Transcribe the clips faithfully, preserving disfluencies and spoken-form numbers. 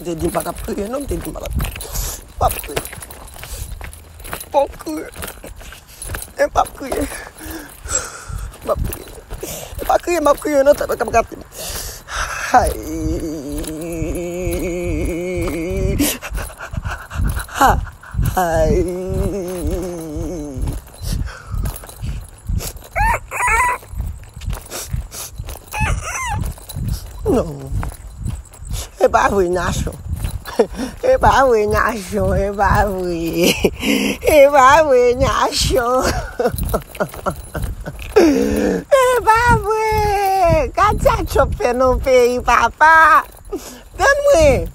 Te di m pa t ap kriye, non, m te di m pa t ap, m p ap kriye. M p ap kriye. E m p ap kriye. M p ap kriye. E pa kriye, m ap kriye, non, tèt mwen k ap gate m. Ay. Ha. Ay. Non. E pa vre, Nachon. E pa vre, Nachon, e pa vre. E pa vre, Nachon. E pa vre. Gad sa Trump fè nan peyi, papa. Tann mwen.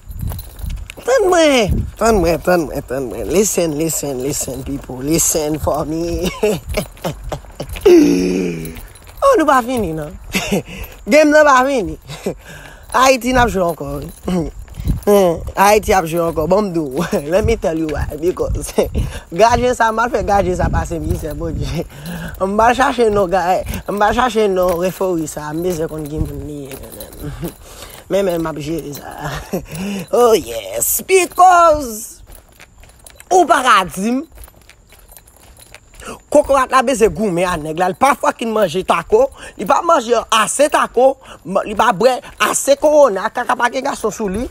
Tann mwen. Tann mwen, tann mwen, tann mwen. Listen, listen, listen, people. Listen for me. Oh, nou pa fini, non. Game nan pa fini. Ayiti, n ap jwe ankò, wi. Ayiti ap jwe ankò. Ban m di w. Let me tell you why. Because gadyen sa, m al fè gadyen sa pase mizè, Bondye. M al chache non, ga-, m al chache non refori sa. M bezwen konn ki moun li ye, men, men. Men, men, m ap jere sa. Oh, yes. Because ou pa ka di m Kokorat la bezwen goumen a nèg la. Li pa fucking manje tako. Li pa manje ase tako. Li pa bwè ase kowona. Kaka pa gen gason sou li.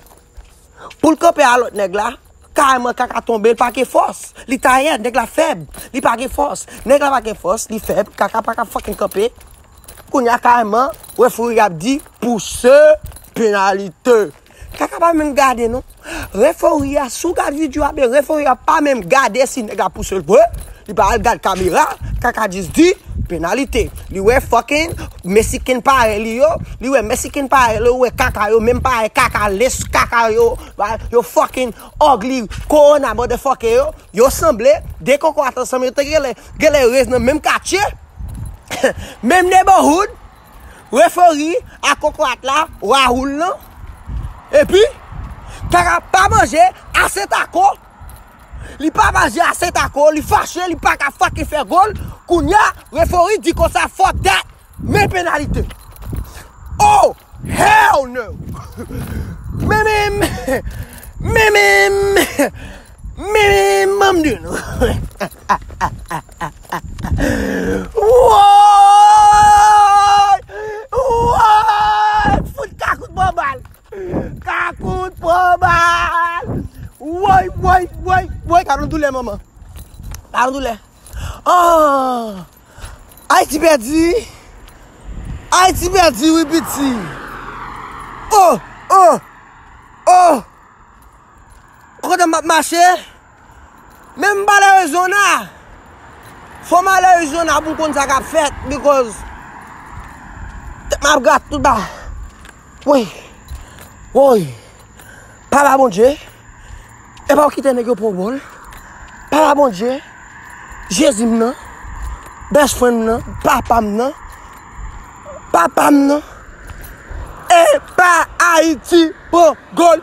Pou l kanpe a lòt nèg la, kareman kaka tonbe, li pa gen fòs. Li tayè, nèg la fèb. Li pa gen fòs. Nèg la pa gen fòs, li fèb. Kaka pa ka fucking kanpe. Kounye a kareman, refri ap di, pouse, penalite. Kaka pa menm gade non. Refori a, si w gad videyo a byen, refori a pa menm gade si nèg la pouse l vre. Li pa al gad kamera, Kaka jis di, penalite. Li wè fucking Meksiken parèy li yo, li wè Meksiken parèy li yo, wè kaka yo, menm parèy kaka, les kaka yo, yo fucking ugly, kowona motherfucker yo, yo sanble, de kokorat ansanm, yo te genlè, genlè rez nan menm katye, menm neighborhood, refori a kokorat la, Raoul lan. Epi, Kaka pa manje ase tako. Li pa manje ase tako, li fache, li pa ka fucking fè gol. Kounye a, refori di konsa, fuck that. Men penalite. Oh, hell no. Men menm, men menm, men menm, ban m di nou. Woy! Woy! Fout Kakout pran bal! Kakout pran bal! Woy, woy, woy, woy! Gad yon doulè, manman. Gad yon doulè. Ah! Ayiti pèdi! Ayiti pèdi, wi, piti! Oh! Oh! Oh! Kote m ap mache? Men m pa Arizona. Fò m al Arizona pou m konn sa k ap fèt, because tèt m ap gate tout ba. Woy. Woy. Papa Bondye. E pa w kite nèg yo pran w bòl. Papa Bondye. Jezi m nan. Best friend m nan. Papa m nan. Papa m nan. E pa Ayiti pran gòl.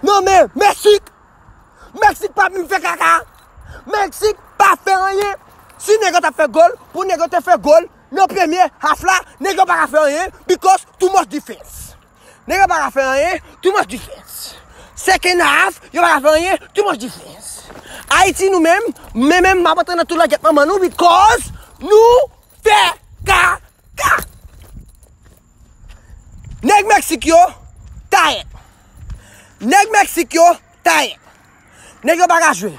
Non, men Meksik, Meksik pa vin fè kaka. Meksik pa fè anyen. Si nèg yo t ap fè gòl, pou nèg yo te fè gòl nan premye half la, nèg yo pa ka fè anyen because too much defense. Nèg yo pa ka fè anyen, too much defense. Second half, yo pa ka fè anyen, too much defense. Ayiti nou menm, men menm m ap antre nan tout langèt manman nou because nou fè kaka. Nèg Meksik yo tayè. Nèg Meksik yo tayè. Nèg yo pa ka jwe.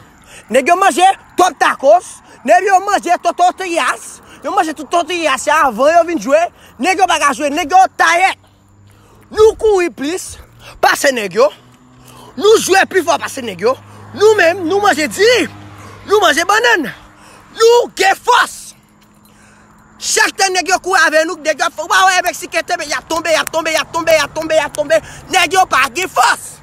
Nèg yo manje twòp tacos. Nèg yo manje tortillas. Yo manje tout tortillas yo avan yo vin jwe. Nèg yo pa ka jwe. Nèg yo tayè. Nou kouri plis pase nèg yo. Nou jwe pi fò pase nèg yo. Nou menm, nou manje di. Nou manje bannann. Nou gen fòs. Chak tan nèg yo kouri avè nou, nèg yo ap fè, ou pa wè Meksiken tonbe, y ap tonbe, y ap tonbe, y ap tonbe, y ap tonbe, y ap tonbe. Nèg yo pa gen fòs.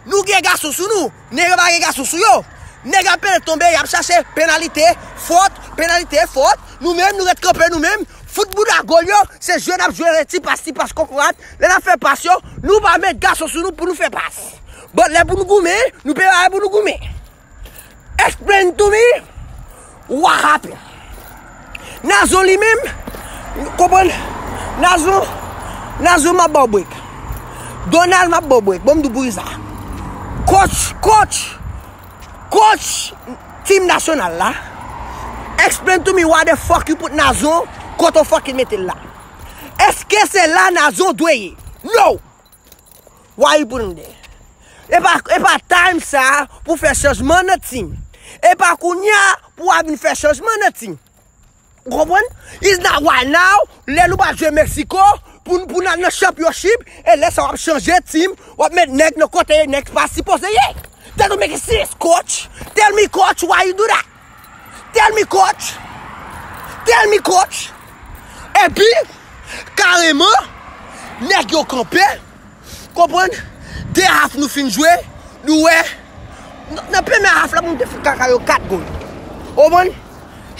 Nou gen gason sou nou, nèg yo pa gen gason sou yo. Nèg ap pede tonbe, y ap chache penalite, fòt, penalite, fòt. Nou menm, nou ret kanpe nou menm. Fout bouda gòl yo, se jwe n ap jwe, ti pas, ti pas kokorat. Lè n ap fè pas yo, nou pa met gason sou nou pou nou fè pas. But lè pou nou goumen, nou pa gen bagay pou nou goumen. Explain to me what happened. Nazon li menm, konprann? Nazon, Nazon m ap ba w break. Donald, m ap ba w break. Ban m di w poukisa. Coach, coach, coach team nasyonal la. Explain to me why the fuck you put Nazon kote w fucking mete l la? Èske se la Nazon dwe ye? No! Why you put him there? E pa, e pa time sa pou fè chanjman nan team. E pa kounye a pou w ap vin fè chanjman nan team. Ou konprann? It's not right now. Lè nou pral jwe Mexico, pou, pou n al nan championship, e lè sa w ap chanje team, w ap met nèg nan kote nèg pa sipoze ye. That don't make sense, coach. Tell me, coach, why you do that? Tell me, coach. Tell me, coach. Epi, kareman, nèg yo kanpe. Konprann? De half nou fin jwe, nou wè. Nan, nan premye half la, pou nou te fout kaka yo kat gòl. Konprann?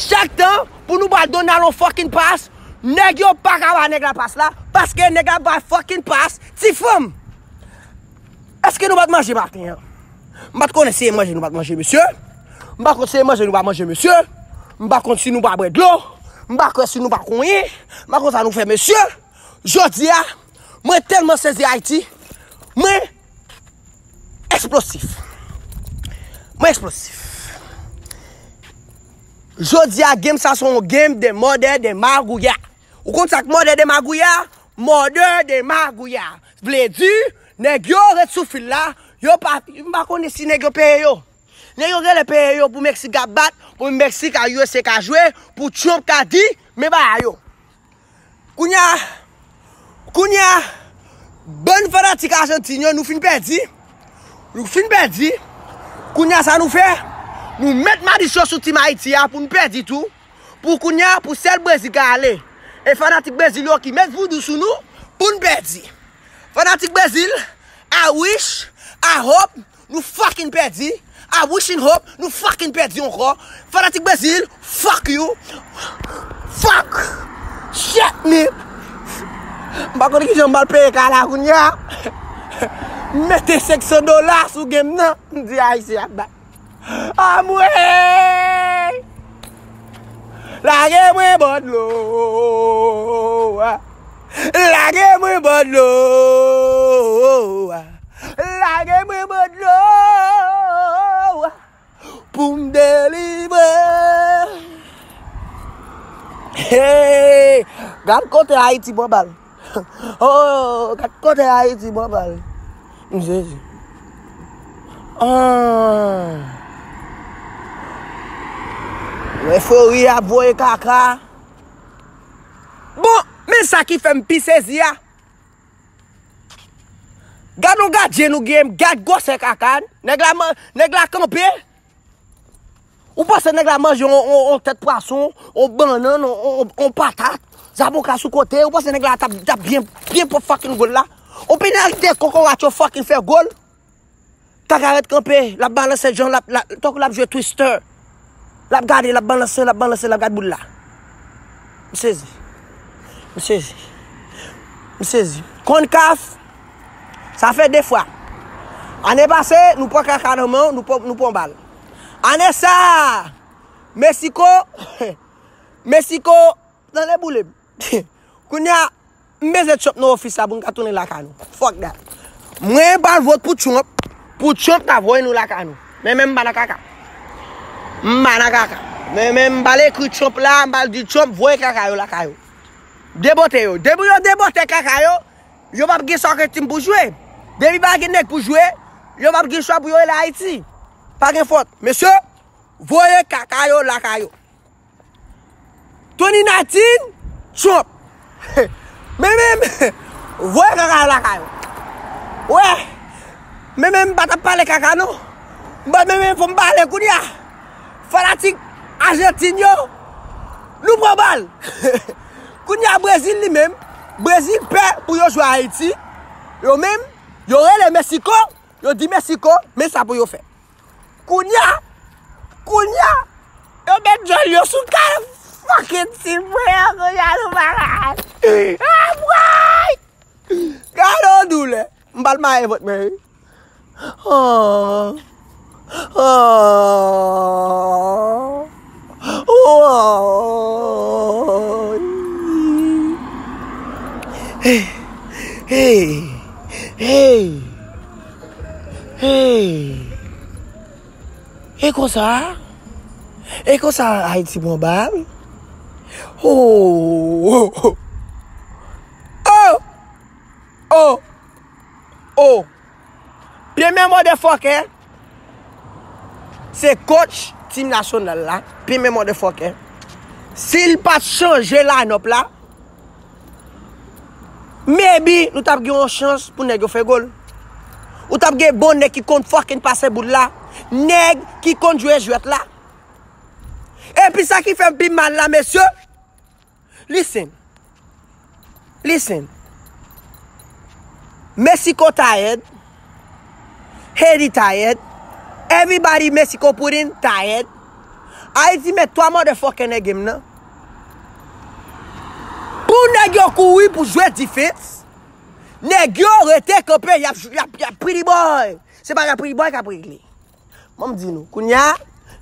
Chak tan, pou nou ba Donald yon fucking pass, nèg yo pa ka ba nèg la pass la, paske nèg la bay fucking pass ti fanm. Èske nou pa t manje maten an? M pa t konnen si e manje nou pa t manje, mesye. M pa konn si e manje nou pa manje, mesye. M pa konn si nou pa bwè dlo. M pa konn si nou pa konyen. M pa konn sa nou fè, mesye. Jodi a, mwen tèlman sezi Ayiti. Mwen eksplosif. Mwen eksplosif. Jodi a, game sa se yon game de mòdè de magouya. Ou konn sa k mòdè de magouya? Mòdè de magouya. Vle di, nèg yo ret sou fil la, yo pa, m pa konnen si nèg yo peye yo. Nèg yo genlè peye yo pou Meksik ka bat, pou Meksik a U S A ka jwe, pou Trump ka di, men bagay yo. Kounye a, kounye a, bann fanatik Ajantin yo, nou fin pèdi. Nou fin pèdi. Kounye a, sa nou fè? Nou met madichon sou team Ayiti a pou nou pèdi tou. Pou kounye a, pou sèl Brezil ka ale. E fanatik Brezil yo ki met voudou sou nou pou n pèdi. Fanatik Brezil, I wish, I hope, nou fucking pèdi. I wish and hope, nou fucking pèdi ankò. Fanatik Brezil, fuck you. Fuck. Shit, me. M pa konn kijan m pral peye kay la kounye a. M mete senk san dola sou game nan. M di Ayisyen ap bat. Anmwey! Lage mwen bò dlo a. Lage mwen bò dlo a. Lage mwen bò dlo a. Pou m delivre. Hey! Gad kote Ayiti pran bal. Oh, gad kote Ayiti pran bal. M sezi. Ah. Referi ap voye kaka. Bon, men sa ki fè m pi sezi a. Gad yon gadyen nou gen, gad gwosè kaka. Nèg la, man- nèg la kanpe. Ou panse nèg la manje yon, yon, yon tèt pwason, yon bannann, yon, yon, yon patat, zaboka sou kote? Ou panse nèg la t ap, t ap byen, byen pran fucking gòl la? Yon penalite kokorat yo fucking fè gòl. Kaka ret kanpe, l ap balanse jan, l ap, l ap, tankou l ap jwe twister. L ap gade, l ap balanse, l ap balanse, l ap gade boul la. M sezi. M sezi. M sezi. Concacaf, sa fè de fwa. Ane pase, nou pran kaka nan men w, nou pran, nou pran bal. Ane sa a, Mexico, Mexico, tande boule m. Kounye a, m bezwen Trump nan ofis la pou n ka tounen lakay nou. Fuck that. Mwen pral vote pou Trump, pou Trump ka voye nou lakay nou. Men menm m pa nan kaka. M pa nan kaka. Men menm m pral ekri Trump la, m pral di Trump voye kaka yo lakay yo. Debote yo. Depi yo debote kaka yo, yo p ap gen soccer team pou jwe. Depi pa gen nèg pou jwe, yo p ap gen chwa pou yo rele Ayiti. Pa gen fòt. Mesye, voye kaka yo lakay yo. Twenty nineteen, Trump. Men menm, voye kaka yo lakay yo. Wè, men menm m pa t ap pale kaka non. M pa, men menm fò m pale kounye a. Fanatik Ajantin yo, nou pran bal. Kounye a Brezil li menm, Brezil pè pou yo jwe Ayiti. Yo menm, yo rele Mexico, yo di Mexico, men sa pou yo fè. Kounye a, kounye a, yo met djòl yo sou kay fucking team, frè, kounye a nou pa ka. Ah, bway! Gade yon doulè. M pral maye vant mwen, wi. Oh. Oh. Oh. Hey. Hey. Hey! Hey! E konsa? E konsa Ayiti pran bal? Oh! Oh! Oh! Oh! Oh! Premye motherfucker, se coach team nasyonal la. Premye motherfucker. Si l pa t chanje line-up la, maybe nou t ap gen yon chans pou nèg yo fè gòl. Ou t ap gen bon nèg ki konn fucking pase boul la. Nèg ki konn jwe jwèt la. Epi sa ki fè m pi mal la, mesye, listen. Listen. Mexico tired. Haiti tired. Everybody Mexico put in tired. Ayiti met twa motherfucker nan game nan. Pou nèg yo kouri pou jwe defense, nèg yo rete kanpe, y ap, y ap, y ap pretty boy. Se pa y ap pretty boy k ap regle. Ban m di nou, kounye a,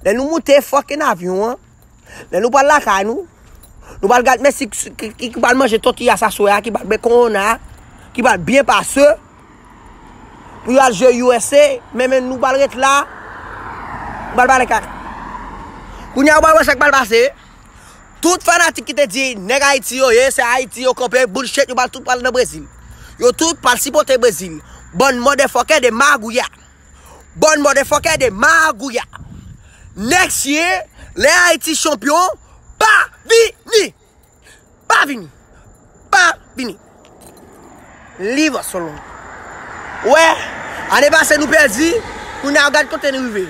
lè nou moute fucking avyon an, lè nou pral lakay nou, nou pral gad Messi ki, ki, ki pral manje tòtiya sa swè a, ki pral bè kowona, ki pral byen pase, pou yo al jwe U S A, men, men nou pral ret la, nou pral pale kaka. Kounye a, ou pral wè sa k pral pase. Tout fanatik ki te di nèg Ayiti yo ye, se Ayiti yo kanpe, bullshit, yo pral tout pral nan Brezil. Yo tout pral sipòte Brezil. Bann motherfucker de magouya. Bann motherfucker de magouya. Next year, lè Ayiti chanpyon, pa vini. Pa vini. Pa vini. Leave us alone. Wè, ane pase nou pèdi, kounye a gad kote nou rive.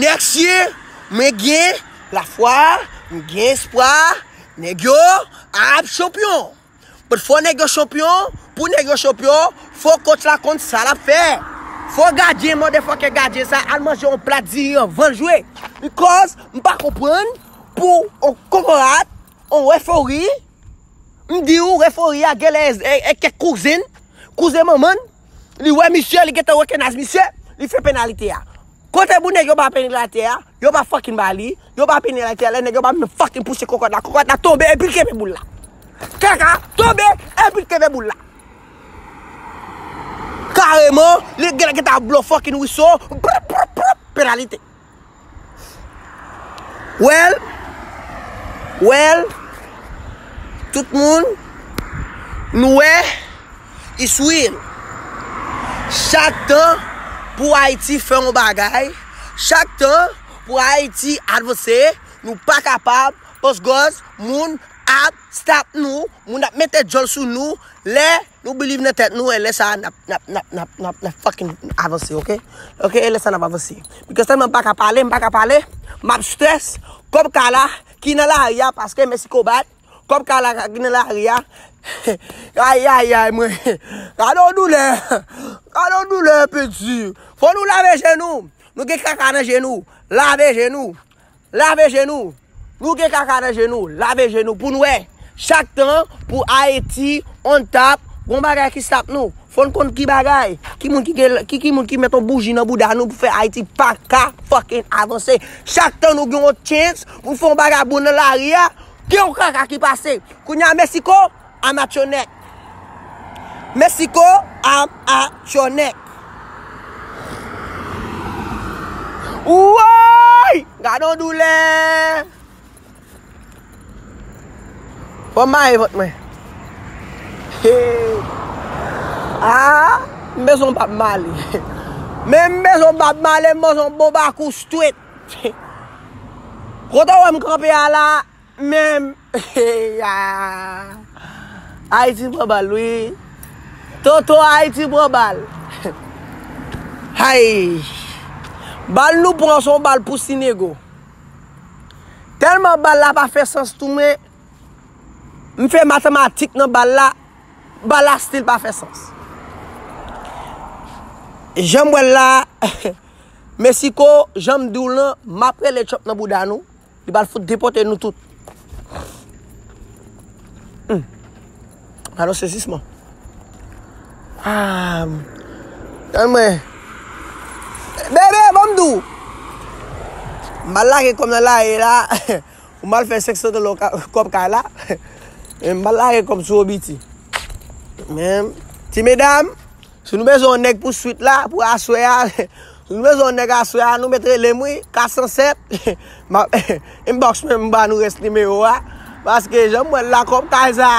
Next year, mwen gen lafwa, mwen gen espwa, nèg yo ap chanpyon. But fò nèg yo chanpyon, pou nèg yo chanpyon, fò coach la konn sa l ap fè. Fò gadyen, motherfucker gadyen sa, al manje yon plat diri anvan l jwe. Because m pa konprann pou yon kokorat, yon refori, m di w refori a genlè e, e, e kèk kouzen, kouzen manman l, li wè misye, li gentan recognize misye, li fè penalite a. Kote pou nèg yo ba penalite a, yo pa fucking ba li, yo ba penalite a, lè nèg yo ba men fucking pouse kokòt la, kokòt la tonbe epi l kenbe boul la. Kaka tonbe epi l kenbe boul la. Kareman, li gen, gentan blow fucking whistle, prop, prop, prop, penalite. Well, well, tout moun, nou wè, it's real. Chak tan pou Ayiti fè yon bagay, chak tan pou Ayiti avanse, nou pa kapab, paske moun ap stop nou, moun ap mete djòl sou nou, lè nou believe nan tèt nou, e lè sa a n ap, n ap, n ap, n ap, n ap, n ap fucking avanse, oke? Oke, e lè sa a n ap avanse. Because tèlman m pa ka pale, m pa ka pale, m ap stress, kòb kala ki nan lari a, paske Mexico bat, kòb kala ki nan lari a. Ay, ay, ay, mwen. Gade yon doulè. Gade yon doulè, piti. Fò nou lave je nou. Nou gen kaka nan je nou. Lave je nou. Lave je nou. Nou gen kaka nan je nou. Lave je nou pou n wè. Chak tan pou Ayiti on top, gon bagay ki stop nou. Fò n konn ki bagay. Ki moun ki gen, ki, ki moun ki met on bouji nan bouda nou pou fè Ayiti pa ka fucking avanse. Chak tan nou gen on chance pou n fè on bagay bon nan lari a, gen on kaka ki pase. Kounye a Mexico, I'm at your neck. Mexico, I'm at your neck. Woy! Gade yon doulè! Fò m maye vant mwen. Hey! Ah! M bezwen yon bab male. Men m bezwen yon bab male, m bezwen yon bon bakou straight. Kote w wè m kanpe a la, menm. Ya. Ayiti pran bal, wi. Toto, Ayiti pran bal. Hay. Bal nou pran se yon bal pou Sinego. Tèlman bal la pa fè sans tou, men m fè matematik nan bal la, bal la still pa fè sans. Jan m wè l la, Mexico, jan m di w lan, m ap rele Trump nan bouda nou. Li pral fout depòte nou tout. Hmm. Gade yon sezisman. Ah. Gade mwen. Bebe, ban m di w. M al lage kòb nan lari la. Ou mal fè senk san dola kòb kay la. E m al lage kòb sou Obiti. Men, ti medam, Si nou bezwen yon nèg pou swit la, pou aswè a, si nou bezwen yon nèg aswè a, nou met rele m wi, kat san sèt. M ap, inbox mwen, m ba nou rès nimewo a. Paske jan m wè l la, kòb kay sa,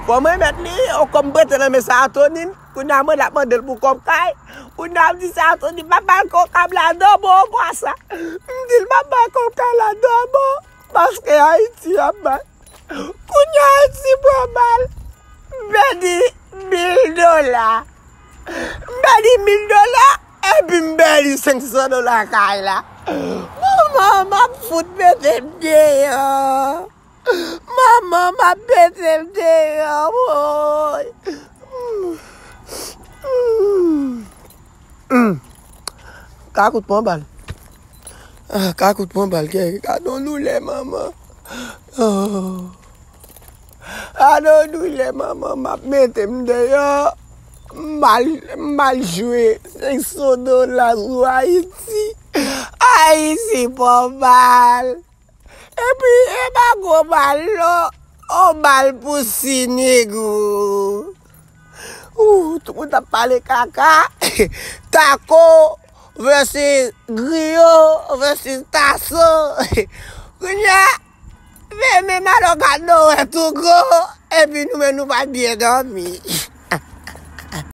fò mwen remèt li, o, kòm m prete nan men Satonine. Kounye a mwen ap mande l pou kòb kay. Kounye a m di Satonine, m ap ba l kòb kay la, non, bon, kwa sa. M di l, m ap ba l kòb kay la, non, bon. Paske Ayiti ap bay. Kounye a Ayiti pran bal. M pèdi mil dola. M pèdi mil dola, epi m pèdi senk san dola kay la. Manman, m ap fout mete m deyò. Manman, m ap mete m deyò, woy. Kakout pran bal. Ah, Kakout pran bal, gade yon doulè, manman. Oh. Gade yon doulè, manman, m ap mete m deyò. M al, m al jwe senk san dola sou Ayiti. Ayiti pran bal. Epi, e pa gwo bal, non. On bal pou si negro. Ou, tout moun t ap pale kaka. Tako versus Griyo versus Taso. Kounye a, men, men Malo gad nou wè tou gwo. Epi nou menm nou pa byen dòmi.